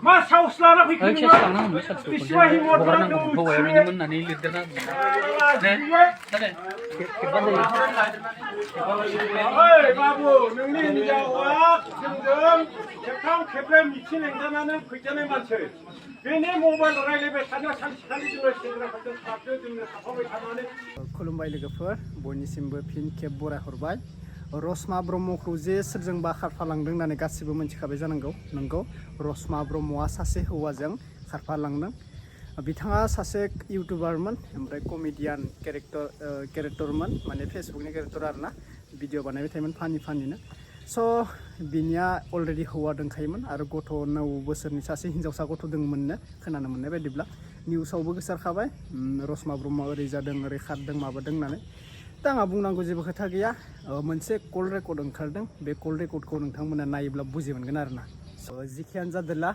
मा साहस लाना फैखो बिसिबा हिम्मत बाबु नोंनि हिनजावा जोंजों खेबथाम खेबब्रै मिथिं लेंजानानै फैजानाय मानसि बेनि मबाइल रायलायबाय थानो सानसेखालि जोङो सेंग्राफोरजों थाबदो जोंनो थाफाबाय थानानै खुलुमबाय लोगोफोर बयनिसिमबो फिन खेब बरायहरबाय रसमा ब्रह्मखौ जे सोरजोंबा खारफालांदों होननानै गासिबो मिथिखाबाय जानांगौ नंगौ रसमा ब्रह्मआ सासे हौवाजों खारफालांदों बिथाङा सासे इउटुबारमोन ओमफ्राय कमेडियान केरेक्टरमोन माने फेसबुकनि केरेक्टर आरोना भिडिअ बानायबाय थायोमोन फानिनो स' बिनिया अलरेडि हौवा दंखायोमोन आरो गथ' 9 बोसोरनि सासे हिनजावसा गथ' दंमोननो खोनानो मोननाय बायदिब्ला निउसावबो गोसारखाबाय रसमा ब्रह्मआ ओरै जादों ओरै खारदों माबादों होननानै दा आंहा बुंनांगौ जेबो खोथा गैया मोनसे कल रेकर्ड ओंखारदों बे कल रेकर्डखौ नोंथांमोना नायोब्ला बुजि मोनगोन आरोना जिखियानो जादोला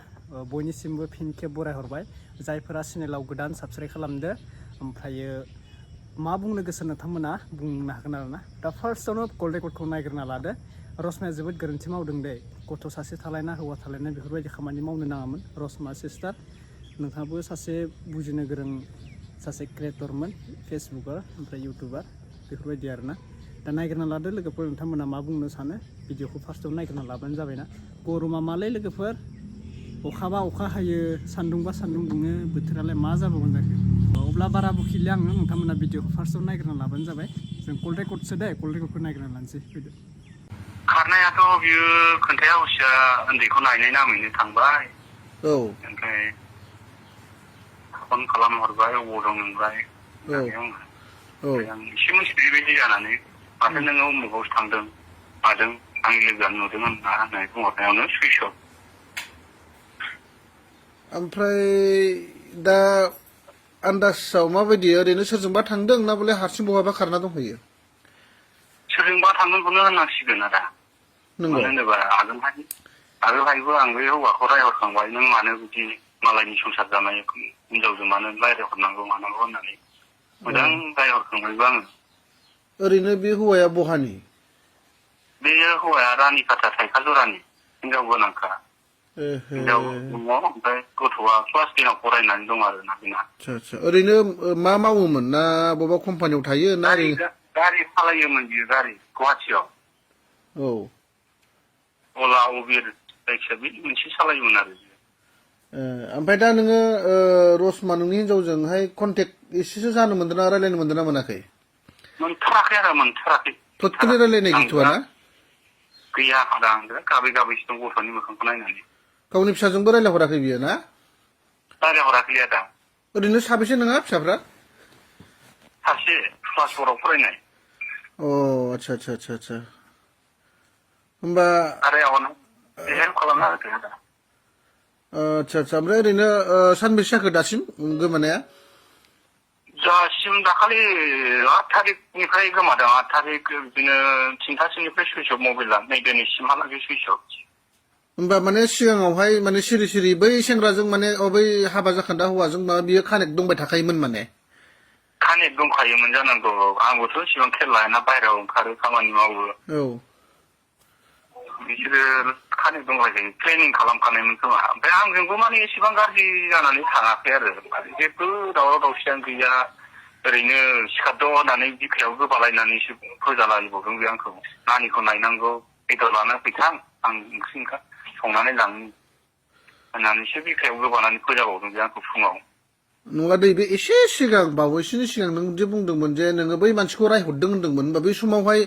बयनिसिमबो फिन खेब बरायहरबाय जायफोरा चेनेलाव गोदान साबस्क्राइब खालामदो ओमफ्रायो मा बुंनो गोसो नोंथांमोना बुंनो हागोन आरोना दा फार्स्टआवनो कल रेकर्डखौ नायग्रोना लादो रसमाया जोबोद गोरोन्थि मावदों दे गथ' सासे थालायना हौवा थालायना बेफोरबायदि खामानि मावनो नाङामोन रसमा सिस्टार नोंथाङाबो सासे बुजिनो गोरों सासे क्रिएटरमोन फेसबुकार ओमफ्राय इउटुबार बेफोरबायदि आरोना दा नायग्रोना लादो लोगोफोर नोंथांमोना मा बुंनो सानो भिडिअखौ फार्स्टआव नायग्रोना लाबानो जाबायना गरमा मालै लोगोफोर अखाबा अखा हायो सान्दुंबा सान्दुं दुङो बोथोरालाय मा जाबावगोन जाखो अब्ला बारा बुखिले आङो नोंथांमोना भिडिअखौ फार्स्टआव नायग्रोना लाबानो जाबाय जों कल रेकर्डसो दे कल रेकर्डखौ नायग्रोना लानोसै फैदो खारनायाथ' बियो खोन्थाया हसिया उन्दैखौ नायनाय नामैनो थांबाय ओमफ्राय फन खालामहरबाय अबाव दं नोंलाय होननानै आं एसे मिथिबाय बेबायदि जानानै माथो नोङो उमुगावसो थांदों मादों आंनि लोगोआनो नुदों होननानै बुंहरनायावनो सुइस अफ ओमफ्राय दा आन्दाजाव माबायदि ओरैनो सोरजोंबा थांदों ना बले हारसिं बहाबा खारना दंहैयो सोरजोंबा थांदोंखौनो होननांसिगोन आदा मानो होनोबा आगोलहायबो आं बे हौवाखौ रायहरखांबाय नों मानो बिदि मालायनि संसार जानाय हिनजावजों मानो रायहरनांगौ मानांगौ होननानै मोजां रायहरखांबायबो आङो ओरैनो बे हौवाया बहानि बे हौवाया रानिखाथा थाइखाजरानि हिनजाव गोनांखा हिनजाव दङ ओमफ्राय गथ'आ क्लास 10 आव फरायनानै दं आरोना बेना आच्छा ओरैनो मा मावोमोन ना बबेबा कम्पानियाव थायो ना गारि सालायोमोन बियो गारि गुवाहाटियाव अला उबेर जायखिया बे मोनसे सालायोमोन आरो ओमफ्राय दा नोङो रसमा नोंनि हिनजावजोंहाय कन्टेक्ट एसेसो जानो मोन्दों ना रायलायनो मोन्दों ना मोनाखै मोनथाराखै आरो मोनथाराखै टटेलि रायलायनाय गैथ'आ ना गैया आदा आं गाबै गाबैसो दं गथ'नि मोखांखौ नायनानै गावनि फिसाजोंबो रायलायहराखै बियो ना रायलायहराखै आदा ओरैनो साबेसे नोङा फिसाफ्रा सासे क्लास 4 आव फरायनाय आच्छा होमबा आरो आवानो हेल्प खालामना होदो आदा आच्छा ओमफ्राय ओरैनो सानबेसे जाखो दासिम गोमानाया दासिम दाखालि 8 थारिखनिफ्राय गोमादों 8 थारिख बिदिनो 3थासोनिफ्राय सुइस अफ मबाइला नै दिनैसिमहालागै सुइस अफ होमबा माने सिगाङावहाय माने सिरि बै सेंग्राजों माने बै हाबा जाखान्दा हौवाजों बियो कानेक्ट दंबाय थाखायोमोन माने कानेक्ट दंखायोमोन जानांगौ आंबोथ' इसिबां खेल लायाना बायहेरायाव ओंखारो खामानि मावो बिसोरो कानेक्ट दंलायखायो प्लेनिं खालामखानायमोन खोमा ओमफ्राय आंजोंबो माने एसेबां गाज्रि जानानै थाङाखै आरो जेबो दावराव दावसियानो गैया ओरैनो सिखारद' होननानै बिखायाव गोबालायनानैसो फोजालायबावदों बे आंखौ नानिखौ नायनांगौ बेदर लाना फैथां आं ओंख्रि संनानै लाङो होननानैसो बिखायाव गोबानानै फोजाबावदों बे आंखौ फुङाव नङा दै बे एसे सिगां बावैसोनि सिगां नों जे बुंदोंमोन जे नोङो बै मानसिखौ रायहरदों होनदोंमोन होनबा बै समावहाय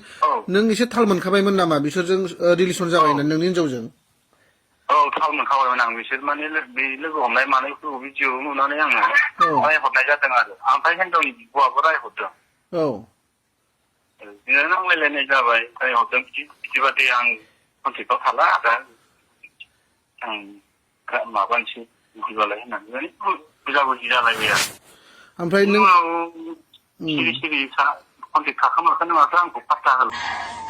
नों एसे थाल मोनखाबायमोन नामा बिसोरजों रिलेसन जाबायना नोंनि हिनजावजों थाल मोनखाबायमोन आं बिसोर माने बे लोगो हमनाय मानायफोरखौ भिडिअ नुनानै आङो रायहरनाय जादों आरो ओमफ्राय हिनजावनि बिब'आबो रायहरदों बिदिनो नांलायलायनाय जाबाय रायहरदों बिदिबादि आं कन्टेक्टआव थाला आदा आं माबानोसै बिदिबालाय होननानै बुजाबुजि जालायबाय आरो ओमफ्राय नों सिरि कन्टेक्ट थाखामाखोनो माथो आंखौ पात्ता होला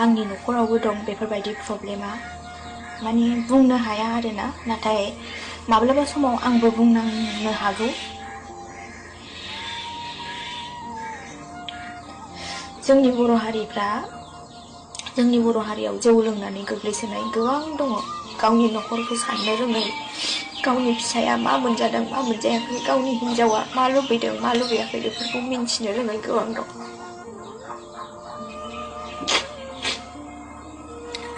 आंनि न'खरावबो दं बेफोरबायदि प्रब्लेमा माने बुंनो हाया आरोना नाथाय माब्लाबा समाव आंबो बुंनांनो हागौ जोंनि बर' हारिफ्रा जोंनि बर' हारियाव जौ लोंनानै गोग्लैसोनाय गोबां दङ गावनि न'खरखौ साननो रोङै गावनि फिसाया मा मोनजादों मा मोनजायाखै गावनि हिन्जावा मा लुबैदों मा लुबैयाखै बेफोरखौ मिन्थिनो रोङै गोबां दं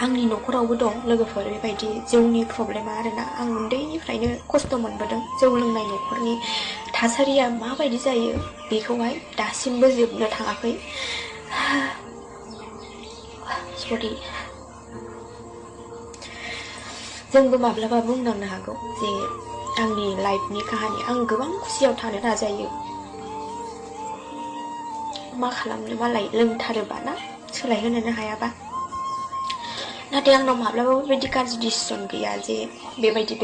आंनि न'खरावबो दं लोगोफोर बेबायदि जौनि प्रब्लेमा आरोना आं उन्दैनिफ्रायनो खस्थ' मोनबोदों जौ लोंनाय न'खरनि थासारिया माबायदि जायो बेखौहाय दासिमबो जोबनो थाङाखै सरि जोंबो माब्लाबा बुंनांनो हागौ जे आंनि लाइफनि काहानि आं गोबां खुसियाव थानो नाजायो मा खालामनो मालाय लोंथारोबा ना सोलायहोनोनो हायाबा नाथाय आंनाव माब्लाबाबो बेबायदि गाज्रि डिसिसन गैया जे बेबायदि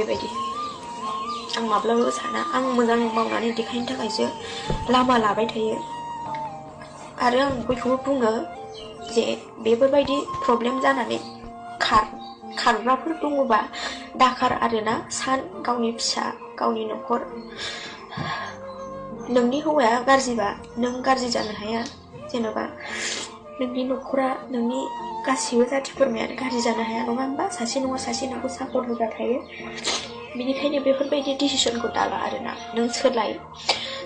आं माब्लाबाबो साना आं मोजां मावनानै देखायनो थाखायसो लामा लाबाय थायो आरो आं बयखौबो बुङो जे बेफोरबायदि प्रब्लेम जानानै खारग्राफोर दङबा दाखार आरोना सान गावनि फिसा गावनि न'खर नोंनि हौवाया गाज्रिबा नों गाज्रि जानो हाया जेन'बा नोंनि न'खरा नोंनि गासिबो जाथि खुरमायानो गाज्रि जानो हाया नङा होमबा सासे नङा सासे नोंखौ सापर्ट होग्रा थायो बेनिखायनो बेफोरबायदि डिसिसनखौ दाला आरोना नों सोलाय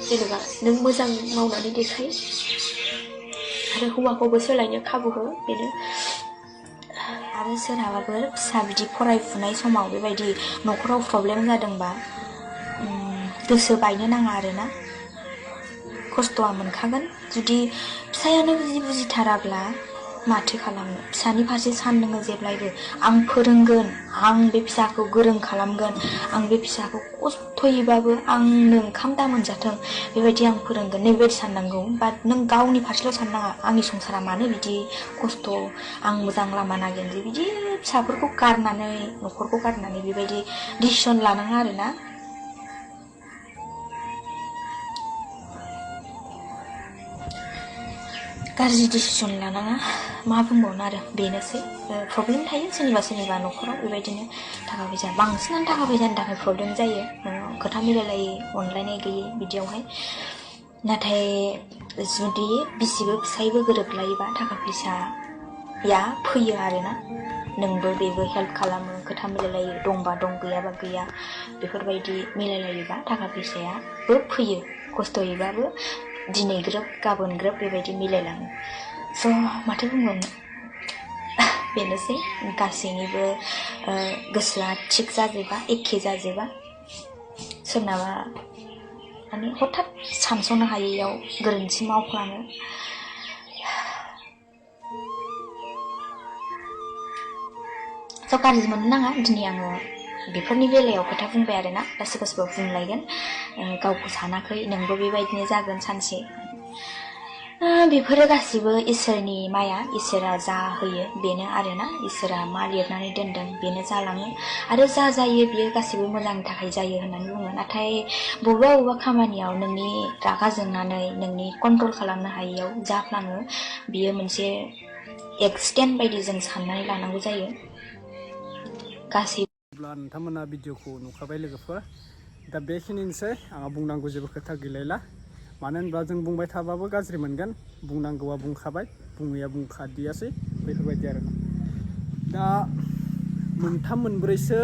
जेनेबा नों मोजां मावनानै देखाय आरो हौवाखौबो सोलायनो खाबु हो बेनो आरो सोरहाबाफोर फिसा बिदि फरायफुनाय समाव बेबायदि न'खराव प्रब्लेम जादोंबा गोसो बायनो नाङा आरोना खस्थ'आ मोनखागोन जुदि फिसायानो बुजिथाराब्ला माथो खालामनो फिसानि फारसे सान नोङो जेब्लायबो आं फोरोंगोन आं बे फिसाखौ गोरों खालामगोन आं बे फिसाखौ खस्थ'यैबाबो आंनो ओंखाम दा मोनजाथों बेबायदि आं फोरोंगोन नैबेबायदि साननांगौ बाट नों गावनि फारसेल' साननाङा आंनि संसारा मानो बिदि खस्थ' आं मोजां लामा नागिरनोसै बिदि फिसाफोरखौ गारनानै न'खरखौ गारनानै बेबायदि डिसिसन लानाङा आरोना गाज्रि डिसिसन लानाङा मा बुंबावनो आरो बेनोसै प्रब्लेम थायो सोरनिबा न'खराव बेबायदिनो थाखा फैसा बांसिनानो थाखा फैसानि थाखाय प्रब्लेम जायो खोथा मिलायलायै अनलायनाय गैयै बिदियावहाय नाथाय जुदि बिसिबो फिसायबो गोरोबलायोबा थाखा फैसाया फैयो आरोना नोंबो बेबो हेल्प खालामो खोथा मिलायलायो दंबा दं गैयाबा गैया बेफोरबायदि मिलायलायोबा थाखा फैसायाबो फैयो खस्थ'यैबाबो दिनै ग्रोब गाबोन ग्रोब बेबायदि मिलायलाङो स' माथो बुंबावनो बेनोसै गासैनिबो गोसोआ थिग जाजोबा एखे जाजोबा सोरनाबा माने हठात सानस'नो हायैयाव गोरोन्थि मावफ्लाङो स' गाज्रि मोननो नाङा दिनै आङो बेफोरनि बेलायाव खोथा बुंबाय आरोना दा सोरबा बुंलायगोन गावखौ सानाखै नोंबो बेबायदिनो जागोन सानसे बेफोरो गासिबो इसोरनि माया इसोरा जा होयो बेनो आरोना इसोरा मा लिरनानै दोनदों बेनो जालाङो आरो जा जायो बियो गासिबो मोजांनि थाखाय जायो होननानै बुङो नाथाय बबेबा खामानियाव नोंनि रागा जोंनानै नोंनि कन्ट्रल खालामनो हायैयाव जाफ्लाङो बियो मोनसे एक्सिडेन्ट बायदि जों साननानै लानांगौ जायो अब्ला नोंथांमोना भिडिअखौ नुखाबाय लोगोफोर दा बेखिनिसै आंहा बुंनांगौ जेबो खोथा गैलायला मानो होनब्ला जों बुंबाय थाबाबो गाज्रि मोनगोन बुंनांगौआ बुंखाबाय बुङैया बुंखादियासै बेफोरबायदि आरोना दा मोनथाम मोनब्रैसो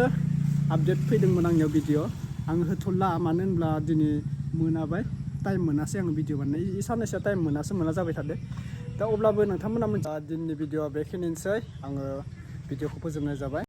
आपडेट फैदोंमोन आंनियाव भिडिअ आं होथ'ला मानो होनब्ला दिनै मोनाबाय टाइम मोनासै आङो भिडिअ बानायनाय साननैसोआ टाइम मोना जाबाय थादो दा अब्लाबो नोंथांमोना दिनैनि भिडिअआ बेखिनिसै आङो भिडिअखौ फोजोबनाय जाबाय